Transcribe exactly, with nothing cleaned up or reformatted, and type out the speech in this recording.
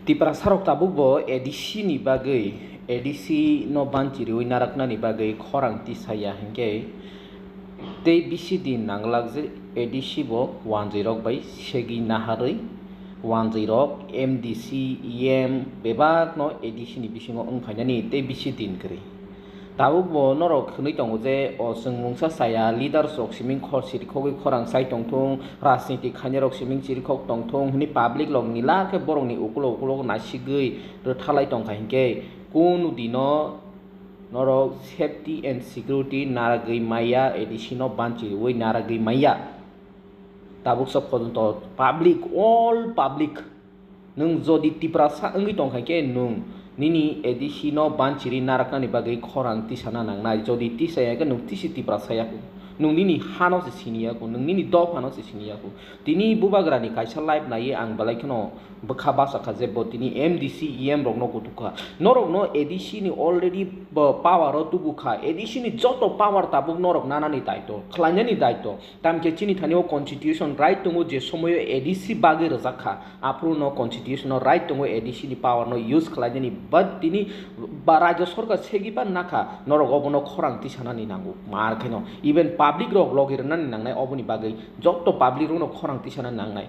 Tiprasarok tabukbo A D C ni bagwi, A D C no banchi riwi naraknani bagwi khorang tisaya hinkhe tei bisi din nanglak je A D C bo wanjwirok bai segwi naharwi wanjwirok M D C, E M bebakno A D C ni bisingo wng phainani tei bisi din kwrwi. Tabukbo norok hwnwi tongo je, o chwng mungsa chaya, leaders rok siming khor sirikhogwi khorang chai tongthung, rajniti khainairok siming chirikhok tongthung hwnwi public rok nila khe borokni ukulo ukulo naisigwi rwthalai tongkha hinkhe kunu dino norok safety and security naragwi maya, A D C no banchi rwwi naragwi maya. Tabuksa pojonto public, all public, nwng jodi Tiprasa wngwi tongkha khe nwng nini A D C no banchiri naraknani bagwi khorang tisana nangnai. Jodi tisaya khe nwng tisi Tiprasa yaku, nwng nini hano se sini yaku, nwng nini dophano se sini yaku. Tini bubagrani kaisa live naiwi ang belai kheno bwkha bachakha je bo tini M D C, E M rokno kutukha. Norokno A D C ni already bo power o tubukha. A D C ni joto power tabuk norok nanani daito, khlainani daito. Tamkhe chini thani o constitution right tongo je somoio A D C bagwi rwjak kha, aphuru no constitution o right tongo A D C ni power no use khlainani, but tini ba rajya sorkar segi ba nakha, norok obono khorang tisanani nango mar kheno, even public rok logi rwnani nangnai, oboni bagwi jotto public rokno khorang tisanani nangnai.